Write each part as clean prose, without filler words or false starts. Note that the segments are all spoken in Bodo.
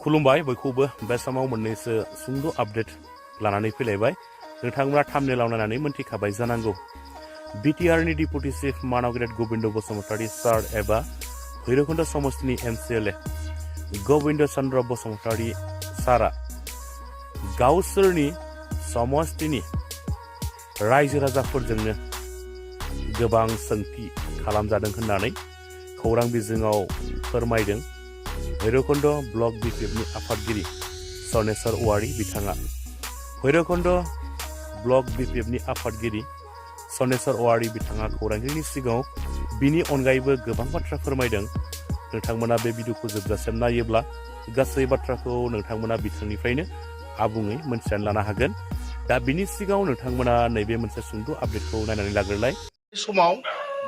खुलुमबाय बयखौबो बे समाव मोननैसो सुंद' आपडेट लानानै फैलायबाय नोंथांमोना थाम्बनेलाव नायनानै मोनथिखाबाय जानांगौ बिटिआरनि डिपुटि चिफ मानव गोबिन्द बसुमतारी सार एबा भैरबकुंड समष्टिनि एमसिएलए गोबिन्द चन्द्र बसुमतारी सारा गावसोरनि समष्टिनि रायजो राजाफोरजोंनो गोबां सोंथि खालामजादों होननानै खौरां बिजोङाव फोरमायदों भैरबकुंड ब्लक बिपिएफनि आफादगिरि शनेश्वर औवारी बिथाङा भैरबकुंड ब्लक बिपिएफनि आफादगिरि शनेश्वर औवारी बिथाङा खौरांगिरिनि सिगाङाव बिनि अनगायैबो गोबां बाथ्रा फोरमायदों नोंथांमोना बे भिडिअखौ जोबजासिम नायोब्ला गासै बाथ्राखौ नोंथांमोना बिथांनिफ्रायनो आबुङै मोनथिनानै लानो हागोन दा बिनि सिगाङाव नोंथांमोना नैबे मोनसे सुंद' आपडेटखौ नायनानै लाग्रोलाय समाव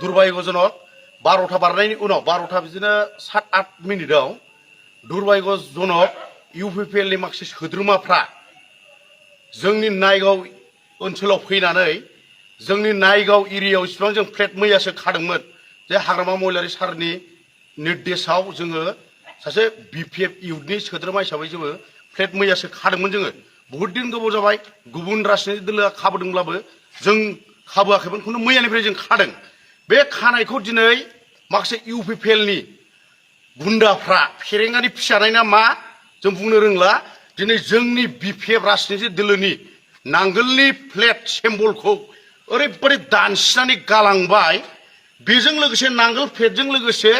दुर्भाग्यजनक 12टा बारनायनि उनाव 12टा बिदिनो 7-8 मिनिटआव दुर्भाग्यजनक इउपिपिएलनि माखासे सोद्रोमाफ्रा जोंनि नायगाव ओनसोलाव फैनानै जोंनि नायगाव एरियायाव इसिबां जों फ्लेट मैयासो खादोंमोन जे हाग्रामा महिलारि सारनि निर्देशआव जोङो सासे बिपिएफ इउथनि सोद्रोमा हिसाबै जोङो फ्लेट मैयासो खादोंमोन जोङो बहुत दिन गोबाव जाबाय गुबुन राजनीति दोलोआ खाबोदोंब्लाबो जों खाबोआखैमोन खिन्थु मैयानिफ्राय जों खादों बे खानायखौ दिनै माखासे इउपिपिएलनि गुन्डाफ्रा फेरेंगानि फिसानाय ना मा जों बुंनो रोंला दिनै जोंनि बिपिएफ राजनीति दोलोनि नांगोलनि फ्लेट सिम्बलखौ ओरैबायदि दानसिनानै गालांबाय बेजों लोगोसे नांगोल फ्लेटजों लोगोसे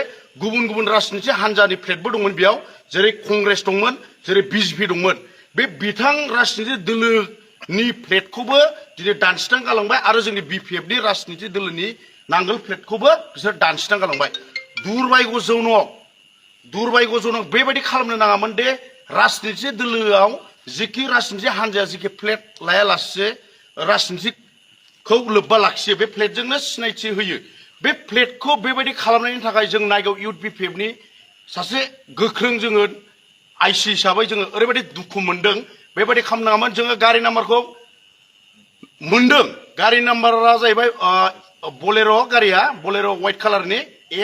गुबुन गुबुन राजनीति हान्जानि फ्लेटबो दंमोन बेयाव जेरै कंग्रेस दंमोन जेरै बिजेपि दंमोन बे बिथां राजनीति दोलोनि फ्लेटखौबो दिनै दानसिनानै गालांबाय आरो जोंनि बिपिएफनि राजनीति दोलोनि नांगोल फ्लेटखौबो बिसोर दानसिनानै गालांबाय दुर्भाग्यजनक बेबायदि खालामनो नाङामोन दे राजनीति दोलोआव जिखि राजनीति हान्जाया जिखि फ्लेट लायालासे राजनीतिखौ लोब्बा लाखियो बे फ्लेटजोंनो सिनायथि होयो बे फ्लेटखौ बेबायदि खालामनायनि थाखाय जों नायगाव इउथ बिपिएफनि सासे गोख्रों जोङो आइसि हिसाबै जोङो ओरैबायदि दुखु मोनदों बेबायदि खालामनाङामोन जोङो गारि नाम्बारखौ मोनदों गारि नाम्बारा जाहैबाय बोलेर' गारिया बोलेर' व्हाइट कालारनि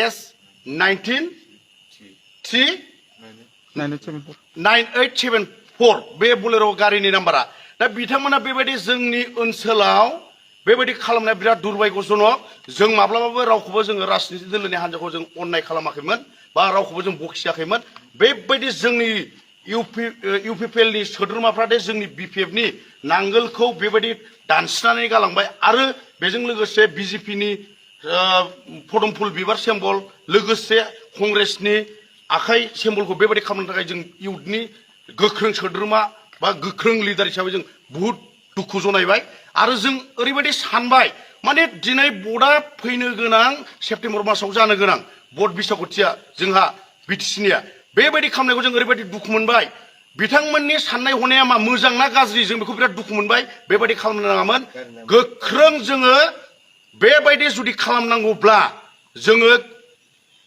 S9874 बे बोलेर' गारिनि नाम्बारा दा बिथांमोना बेबायदि जोंनि ओनसोलाव बेबायदि खालामनाया बिराद दुर्भाग्यजनक जों माब्लाबाबो रावखौबो जोङो राजनीति दोलोनि हान्जाखौ जों अननाय खालामाखैमोन बा रावखौबो जों बखियाखैमोन बेबायदि जोंनि इउपिपिएलनि सोद्रोमाफ्रा दे जोंनि बिपिएफनि नांगोलखौ बेबायदि दानसिनानै गालांबाय आरो बेजों लोगोसे बिजेपिनि पदमफुल बिबार सिम्बल लोगोसे कंग्रेसनि आखाइ सिम्बलखौ बेबायदि खालामनो थाखाय जों इउथनि गोख्रों सोद्रोमा बा गोख्रों लिडार हिसाबै जों बुहुत दुखु जनायबाय आरो जों ओरैबायदि सानबाय माने दिनै भटआ फैनो गोनां सेप्तेम्बर मासाव जानो गोनां भट बिसायख'थिया जोंहा बिटिसिनिया बेबायदि खालामनायखौ जों ओरैबायदि दुखु मोनबाय बिथांमोननि साननाय हनाया मा मोजां ना गाज्रि जों बेखौ बिराद दुखु मोनबाय बेबायदि खालामनो नाङामोन गोख्रों जोङो बेबायदि जुदि खालामनांगौब्ला जोङो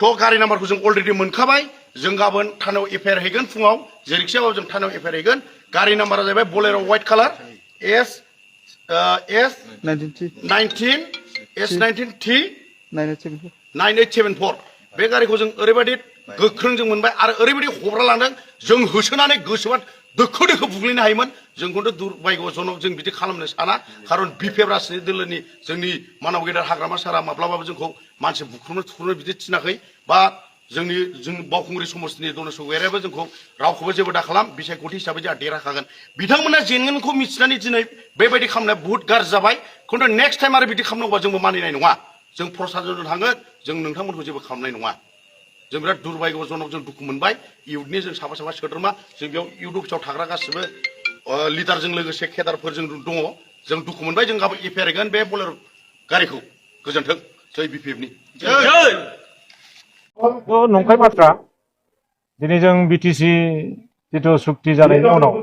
थ' गारि नाम्बारखौ जों अलरेडि मोनखाबाय जों गाबोन थानायाव एफआइआर हैगोन फुङाव जेरैखिजाबाबो जों थानायाव एफआइआर हैगोन गारि नाम्बारा जाहैबाय बोलेर' व्हाइट कालार S19T9874 बे गारिखौ जों ओरैबायदि गोख्रों जों मोनबाय आरो ओरैबायदि हब्रा लांदों जों होसोनानै गोसोबा दोखो दोखो बुग्लिनो हायोमोन जों खिन्थु दुर्भाग्यजनक जों बिदि खालामनो साना खारन बिपिएफ राजनीति दोलोनि जोंनि मानव गेदेर हाग्रामा सारा माब्लाबाबो जोंखौ मानसि बुख्रुबनो थुख्रुबनो बिदि थिनाखै बा जों बावखुंग्रि समष्टिनि दनेश्वर गयारियाबो जोंखौ रावखौबो जेबो दाखालाम बिसायख'थि हिसाबै जोंहा देरहाखागोन बिथांमोना जेनगोनखौ मिथिनानै दिनै बेबायदि खालामनाया बुहुत गाज्रि जाबाय खिन्थु नेक्स्ट टाइम आरो बिदि खालामनांगौबा जोंबो मानिनाय नङा जों प्रसादजों थाङो जों नोंथांमोनखौ जेबो खालामनाय नङा जों बिराद दुर्भाग्यजनक जों दुखु मोनबाय इउथनि जों साफा साफा सोद्रोमा जों बेयाव इउथ अफिसाव थाग्रा गासिबो लिडारजों लोगोसे केडारफोरजों दङ जों दुखु मोनबाय जों गाबोन एफआइआर हैगोन बे बोलेर' गारिखौ गोजोन्थों जै बिपिएफनि नंखाय बाथ्रा दिनै जों बिटिसि जिथु सुक्ति जानायनि उनाव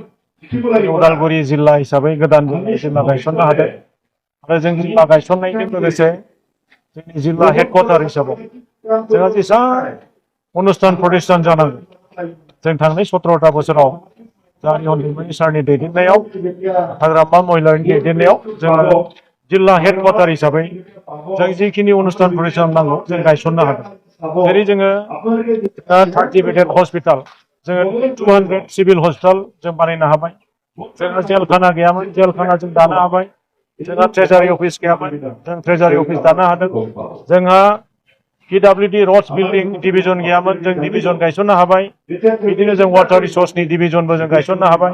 उदालगुरि जिल्ला हिसाबै गोदान जिल्ला गायसननो हादों आरो जों जिल्ला गायसननायजों लोगोसे जोंनि जिल्ला हेडक्वार्टार हिसाबै जोंहा जेसां अनुस्थान प्रतिष्ठान जानांगौ जों थांनाय 17टा बोसोराव जोंनि उन्दैमोननि सारनि दैदेननायाव हाग्रामा महिलारिनि दैदेननायाव जोङो जिल्ला हेडक्वार्टार हिसाबै जों जिखिनि अनुस्थान प्रतिष्ठान नांगौ जों गायसननो हादों जेरै जोङो 30 बेडेड हस्पिटाल जोङो 200 सिभिल हस्पिटाल जों बानायनो हाबाय जोंहा जेलखाना गैयामोन जेलखाना जों दानो हाबाय जोंहा ट्रेजारि अफिस गैयामोन जों ट्रेजारि अफिस दानो हादों जोंहा PWD रड्स बिल्डिं डिभिजन गैयामोन जों डिभिजन गायसननो हाबाय बिदिनो जों वाटार रिसोर्सनि डिभिजनबो जों गायसननो हाबाय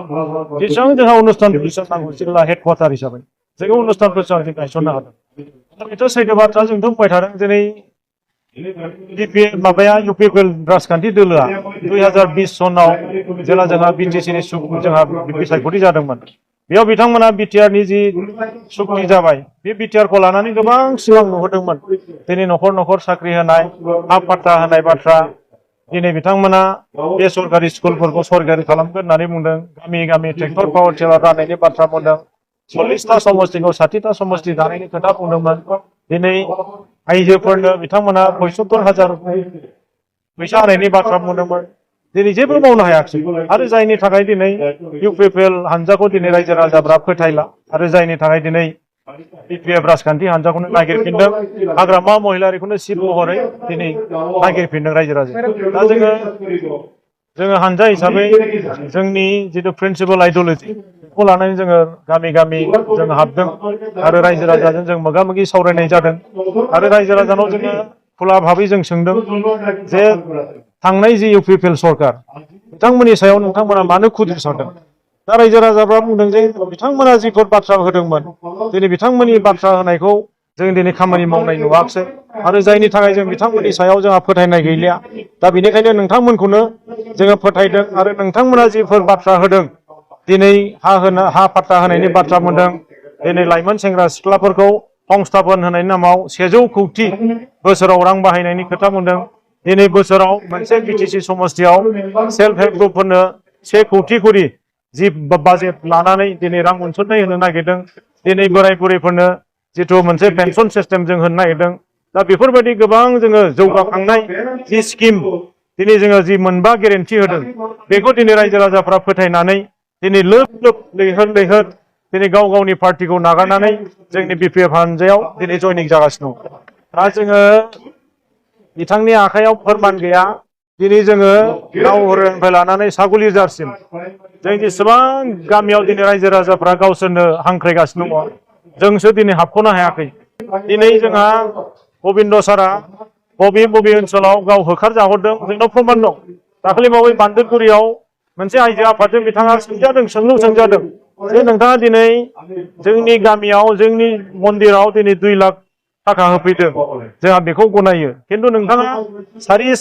जेसेबां जोंहा अनुस्थान प्रतिष्ठान नांगौ जिल्ला हेडक्वार्टार हिसाबै जों अनुस्थान प्रतिष्ठान जों गायसननो हादों बेथ' सैथो बाथ्रा जोंथ' बुंबाय थादों दिनै माबाया इउपिपिएल राजखान्थि दोलोआ 2020 सनाव जेला जोंहा BTCनि जोंहा बिसायख'थि जादोंमोन बेयाव बिथांमोना बिटिआरनि जि सुक्ति जाबाय बे बिटिआरखौ लानानै गोबां सिमां नुहरदोंमोन दिनै न'खर न'खर साख्रि होनाय हा पाट्टा होनाय बाथ्रा दिनै बिथांमोना बे सरकारि स्कुलफोरखौ सरकारि खालामगोन होननानै बुंदों गामि गामि ट्रेक्टर पावार टिलार राननायनि बाथ्रा बुंदों 40टा समष्टिखौ 60टा समष्टि दानायनि खोथा बुंदोंमोन दिनै आइजोफोरनो बिथांमोना 75,000 फैसा होनायनि बाथ्रा बुंदोंमोन दिनै जेबो मावनो हायाखै आरो जायनि थाखाय दिनै इउपिपिएल हानजाखौ दिनै रायजो राजाफ्रा फोथायला आरो जायनि थाखाय दिनै बिपिएफ राजखान्थि हानजाखौनो नागिरफिनदों हाग्रामा महिलारिखौनो चिफ महरै दिनै नागिरफिनदों रायजो राजाया दा जोङो हानजा हिसाबै जोंनि जिथु प्रिन्सिपाल आइडिय'लजि बेखौ लानानै जोङो गामि गामि जों हाबदों आरो रायजो राजाजों जों मोगा मोगि सावरायनाय जादों आरो रायजो राजानाव जोङो खुला भाबै जों सोंदों जे थांनाय जि इउपिपिएल सरकार बिथांमोननि सायाव नोंथांमोना मानो खुद्रि सारदों दा रायजो राजाफ्रा बुंदों जे बिथांमोना जिफोर बाथ्रा होदोंमोन दिनै बिथांमोननि बाथ्रा होनायखौ जों दिनै खामानि मावनाय नुवाखिसै आरो जायनि थाखाय जों बिथांमोननि सायाव जोंहा फोथायनाय गैलिया दा बेनिखायनो नोंथांमोनखौनो जोङो फोथायदों आरो नोंथांमोना जिफोर बाथ्रा होदों दिनै हा पाट्टा होनायनि बाथ्रा बुंदों दिनै लाइमोन सेंग्रा सिख्लाफोरखौ संस्थापन होनायनि नामाव 100 कौटि बोसोराव रां बाहायनायनि खोथा बुंदों दिनै बोसोराव मोनसे BTC समष्टियाव सेल्फ हेल्प ग्रुपफोरनो 1 कौटि करि जि बाजेट लानानै दिनै रां अनसुंथाइ होनो नागिरदों दिनै बोराय बुरैफोरनो जिथु मोनसे पेन्सन सिस्टेम जों होनो नागिरदों दा बेफोरबायदि गोबां जोङो जौगाखांनाय जि स्किम दिनै जोङो जि मोनबा गेरेन्टि होदों बेखौ दिनै रायजो राजाफ्रा फोथायनानै दिनै लोब लोब लैहोर लैहोर दिनै गाव गावनि पार्टिखौ नागारनानै जोंनि बिपिएफ हानजायाव दिनै जयनिं जागासिनो दं दा जोङो बिथांनि आखायाव फोरमान गैया दिनै जोङो गावहरनिफ्राय लानानै सागुलिजारसिम जों जेसेबां गामियाव दिनै रायजो राजाफ्रा गावसोरनो हांख्रायगासिनो दङ जोंसो दिनै हाबख'नो हायाखै दिनै जोंहा गबिन्द सारा बबे ओनसोलाव गाव होखारजाहरदों जोंनाव प्रमान दं दाखालि बावै बान्दोरगुरियाव मोनसे आइजो आफादजों बिथाङा सोंजादों जे नोंथाङा दिनै जोंनि गामियाव जोंनि मन्दिराव दिनै 2 लाख थाखा होफैदों जोंहा बेखौ गनायो खिन्थु नोंथाङा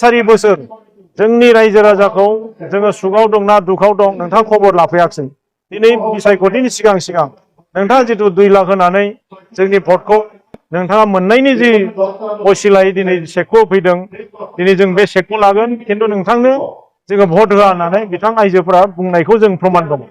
सारि बोसोर जोंनि रायजो राजाखौ जोङो सुखआव दं ना दुखआव दं नोंथाङा खबर लाफैयाखिसै दिनै बिसायख'थिनि सिगां नोंथाङा जिथु 2 लाख होनानै जोंनि भटखौ नोंथाङा मोननायनि जि असिलायै दिनै चेकखौ होफैदों दिनै जों बे चेकखौ लागोन खिन्थु नोंथांनो जोङो भट होआ होननानै बिथां आइजोफोरा बुंनायखौ जों प्रमान दं